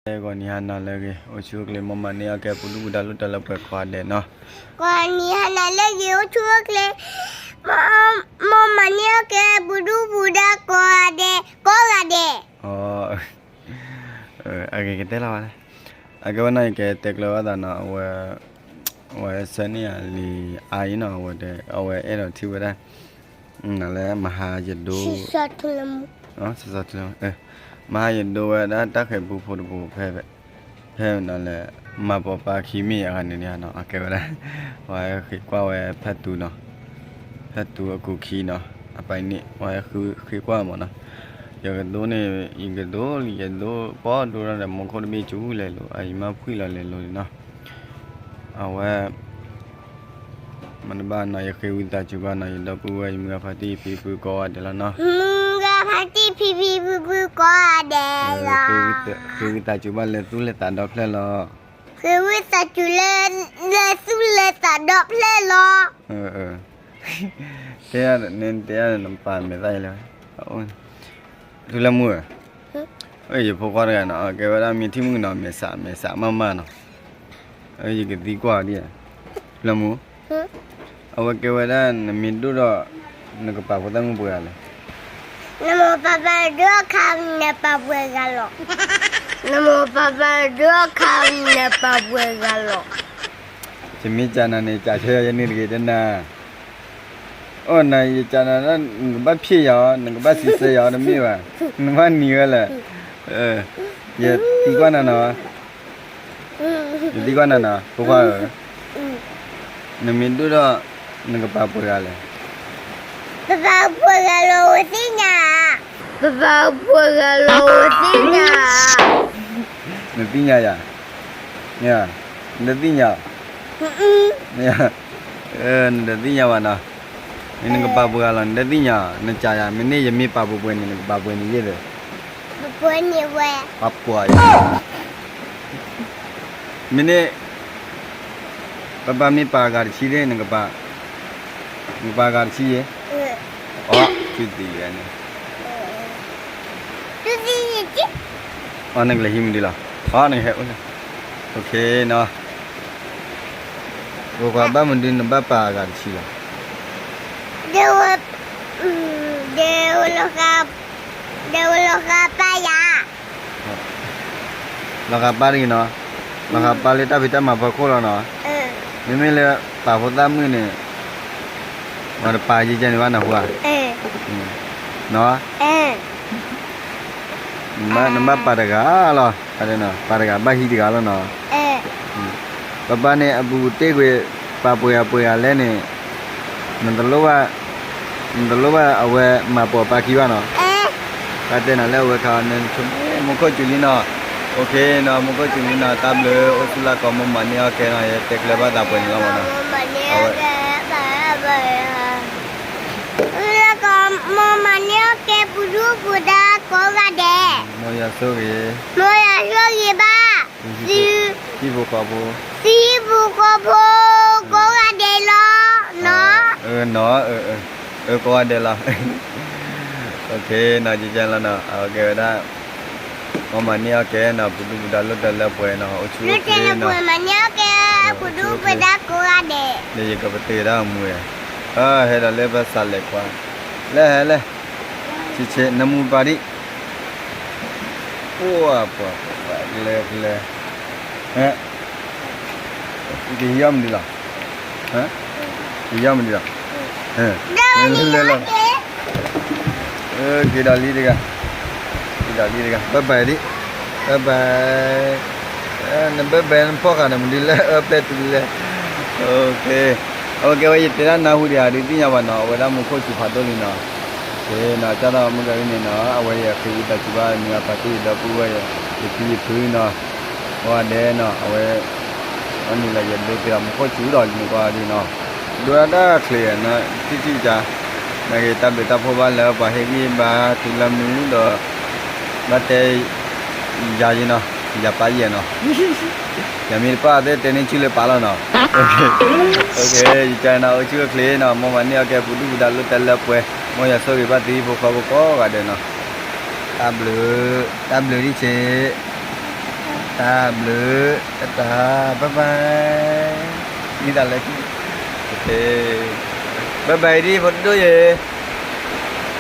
ဂီၤနံၤဟါနၤလၢအဂ့ၤ အိၣ်ဆူၣ်အိၣ်ချ့ မ်မၤန့ၢ်အီၣ်ကဲ ပူၤဒူၣ်ပူၤဒါ လိၣ်တၢ်လၢပှဲၤကိးဂၤဒဲးနီၤ. ဂီၤနံၤဟါနၤလၢအဂ့ၤ အိၣ်ဆူၣ်အိၣ်ချ့ မ်မၤန့ၢ်အီၣ်ကဲ ပူၤဒူၣ်ပူၤဒါ ကိးဂၤဒဲး ကိးဂၤဒဲး. အဂ့ၤကတဲလီၤဘၣ်, အကဲဝဲန့ၣ် ယကတဲကျၢၤဘၣ်သးနီၤ, အဝဲ အဝဲဆၢန့ၢ်ယၤလံအါအံၤနီၤ, အဝဲအဲၣ်ဒိးထံၣ်ဝဲဒၣ် လၢမဟါယဒိ မဟါယဒိဝဲဒၣ် တၢ်ဃဲၤပူဖိတပူ ဖဲ ဖဲနီၤလၢ မၤပိာ်ပာ်ခံမ့ၢ်အဂၤန့ၣ်နီၤ, အကဲဝဲဒၣ် ပှၤဃ့ကွၢ်ဝဲဖဲတူနီၤ, ဖဲတူအကူာ်ခံနီၤ, အပၢ်န့ၣ် ပှၤဃ့ကွၢ်မးနီၤ, ယကဒိန့ၣ် ယကဒိလံ ယဒိပီဒိဒီး မူခိၣ်တဘ့ၣ်ကၠူလဲၤလိၤ အအံၤမ့ၢ်ဖှံၣ်လီၤလဲၤလိၤန့ၣ်နီၤ, အဝဲ မ့ၢ်တဘၣ်နီၤ ယဃ့ဝံသးစူၤဘၣ်နီၤ ယဒီပုၢ်ဝဲၢ် ယမုၢ်ဂၤဖါတံၢ်ဖံဖုကိးဂၤဒဲးလီၤနီၤ, မုၢ်ဂၤဖါတံၢ်ဖံဖံဖုဖုကိးဂၤဒဲးလီၤ, ဃ့ဝံသးစူၤဘၣ်လၢသူၣ်လၢသးဒီဖျၢၣ်လီၤ, ဃ့ဝံသးစူၤလၢ လၢသူၣ်လၢသးဒီဖျၢၣ်လီၤ, တဲ နတဲနပာ်မဲာ်သၣ်လၢ ထူလၢမူဧၢ, ယဖိခွါတဂၤနီၤ ကဲဝဲဒၣ်မ့ၢ်ထံၣ်မုၣ်နီၤ မဲာ်ဆှး မဲာ်ဆှးမးမးနီၤ, ယကသံကွၢ်ဒ်, ထူလၢမူ, အဝဲကဲဝဲဒၣ်နမ့ၢ်ဒိၣ်ဒီး နကပာ်ဖိသၣ်မုၣ်ပှဲၤဂၤလဲၣ်, နမိၢ်ပၢ်ပၢ်ဒိၣ်အခါ နပာ်ပှဲၤဂၤလီၤ, နမိၢ်ပၢ်ပၢ်ဒိၣ်အခါ နပာ်ပှဲၤဂၤလီၤ, ယမ့ၢ်ကးနၤန့ၣ် ကးဆၢယၤယန့ၣ်တဂ့ၤတနၤ အိၣ်နၤ ယကးနၤ နကဘၣ်ဖျ့ယၤအီၤ နကဘၣ်စံးဆၢယၤအီၤတမ့ၢ်ဘၣ်, နဘၣ်နံၤဝဲလဲၣ်, ယသံကွၢ်နၤနီၤ, ယသံကွၢ်နၤနီၤ ဖိခွါဧၢ, နမ့ၢ်ဒိၣ်ဒီး နကပာ်ပှဲၤဂၤလဲၣ်, ပပာ်ပှဲၤဂၤလီၤ ဝဲသ့ၣ်ညါ, ပပာ်ပှဲၤဂၤလီၤ ဝဲသ့ၣ်ညါ, နသ့ၣ်ညါယၤ နတသ့ၣ်ညါ, နတသ့ၣ်ညါဘၣ်နီၤ, နကပာ်ပှဲၤဂၤလီၤ နတသ့ၣ်ညါ, နကးယၤ မ့ၢ်န့ၣ် ယမ့ၢ်ပာ်ပှဲၤပှဲၤန့ၣ် နကပာ်ပှဲၤန့ၣ်ယဲၢ်ဒီး, ပှဲၤ, မ့ၢ်န့ၣ်, ပပၢ်မ့ၢ်ပာ်ဂၤတဆံသ့ၣ် နကပာ်, နကပာ်ဂၤတဆံယဲၢ်, အီ, န့ၣ် နကလဲၤဟံးမနုၤလီၤ, အီ နကဟဲအိၣ်လၢ, နီၤ, ပှၤဘၣ်မနုၤနဘၣ်ပာ်အဂၤတဆံလီၤ, ဒဲဝဲ, ဒဲဝဲလီၤဃာ်, ဒဲဝဲလီၤဃာ်ပၢ်ယၤ လီၤဃာ်ပၢ်တဂ့ၤနီၤ, လီၤဃာ်ပၢ်လၢတၢ်ဖံးတၢ်မၤဖီခိၣ်လီၤနီၤ, မ့မ့ၢ်လၢ ပာ်ဖိသၣ်မုၣ်န့ၣ်, ပှၤတပာ်ယကဲန့ၣ်ဘၣ်နဟူဧါ, နီၤ, နဘၣ်ပာ်တဂၤလီၤ, ပာ်တဂၤဘၣ်ဟံးတဂၤလီၤနီၤ, ပပၢ်န့ၣ်အဘူးတ့ၢ်ကွံာ် ပာ်ပှဲၤဂၤပှဲၤဂၤလဲၣ်န့ၣ်, နတလိၣ်ဘၣ်, နတလိၣ်ဘၣ်အဝဲမၤပိာ်ပာ်ခံဘၣ်နီၤ, တၢ်တဲနၤလၢအဝဲခါန့ၣ်, မူခိၣ်စူၤလံနီၤ, အိၣ်ခ့နီၤ မူခိၣ်စူၤလံနီၤ တၢ်ဘျုးအိၣ်ဆူၣ်လၢကီး မ်မၤန့ၢ်အီၣ်ကဲနီၤ ယတဲကျၢၤဘၣ်သးပှဲၤန့ၣ်လီၤမနီၤ, အဝဲ လၢကီး မ်မၤန့ၢ်အီၣ်ကဲပူၤဒူၣ်ပူၤဒါကိးဂၤဒဲး, မ်ယွၤဆိၣ်ဂ့ၤ, မ်ယွၤဆိၣ်ဂ့ၤဘၣ်, ဟံၣ်ဖိဃီဖိ, ဟံၣ်ဖိဃီဖိ, ကိးဂၤဒဲးလီၤ, နီၤ, ကိးဂၤဒဲးလီၤ, အိၣ်ခ့နီၤ ကဲကဲလီၤနီၤ အဝဲကဲဝဲဒၣ် မ်မၤန့ၢ်အီၣ်ကဲနီၤ ပူၤဒူၣ်ပူၤဒါ လိၣ်တၢ်လၢပှဲၤနီၤ အိၣ်ဆူၣ်အိၣ်ချ့နီၤ လၢယကပတုာ်ဒၣ်အမူဝဲ, ဟဲဒီးလၢပစးလဲၤကွၢ်, လဲၤဟဲလဲၣ်, ဆံးဆံး နမူပာ်ဒံး, အိၣ်ပှၤကလဲၤကလဲၤ, ကဟံးအီၣ်မနုၤလီၤ, ကဟံးအီၣ်မနုၤလီၤ, လဲၤလီၤ က့ၤဒီးလံတဂၤ, က့ၤဒီးလံတဂၤ ဘၣ်ဘၣ်ဒံး, ဘၣ်ဘၣ်, နဘၣ်ဘၣ်နဖီၣ်ဃာ်န့ၣ် မနုၤလဲၣ် အၢပျဲၢ်တုၤလံလဲၣ်, အဝဲကဲဝဲ ယတဲဒၣ်နၢ်ဟူဒံးဧါ ဒုးသ့ၣ်ညါဘၣ်နီၤ အဝဲဒၣ်မူခိၣ်စူၤဖးဒိၣ်လံနီၤ, ကဲနီၤ ကၢ်ထီၣ်မုၢ်ကရံၣ်န့ၣ်နီၤ အဝဲယဃ့ဝံသးစူၤဘၣ် မုၢ်ဂၤဖါတံၢ် ယဒီပုၢ်ဝဲၢ် ယဖံယဖုနီၤ, ကိးဂၤဒဲးနီၤ အဝဲ အနုၤလၢယဒိးသ့ၣ်အီၤ မူခိၣ်စူၤဒီးလံန့ၣ် ကိးဂၤဒဲးနီၤ, ဒိးဒၣ်တၢ်ချ့နီၤ ထံၣ်ထံၣ်ကါ, နာ်က့တၢ်ဘျုးတၢ်ဖှိၣ်ဘၣ်လၢပှၤဟ့ၣ်ဂံၢ်ဘါ ထူလၢမူဒီး ဘၣ်တဲ ယၤယံနီၤ ယၤပၢ်ယဲၢ်နီၤ, ယမ့ၢ်တပၢ်အသ့ၣ်တဲန့ၢ်ဆူၣ်လၢပၢ်လီၤနီၤ, ယကဲနီၤ အိၣ်ဆူၣ်အိၣ်ချ့နီၤ မ်မၤန့ၢ်အီၣ်ကဲပူၤဒူၣ်ပူၤဒါ လိၣ်တၢ်လၢပှဲၤ, မ်ယွၤဆိၣ်ဂ့ၤဘၣ်သုဟံၣ်ဖိဃီဖိကိးဂၤဒဲးနီၤ, တၢ်ဘျုး, တၢ်ဘျုးဒံးဆ့ တၢ်ဘျုး, တၢ်, bye bye, သံသးလၢခံ, bye bye ဒ်ဖိဒိၣ်ယဲ,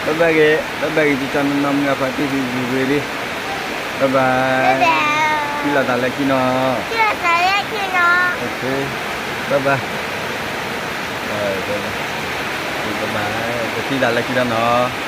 bye bye ဂ့ၤ, bye bye ဂ့ၤ ကၠီကၠီနီၢ်နီၢ် မုၢ်အဖါတံၢ်ဖံဖုဂ့ၤဒ်, bye bye, သံလီၤသးလၢခံနီၤ, bye bye, ပသံသးလၢခံလီၤနီၤ.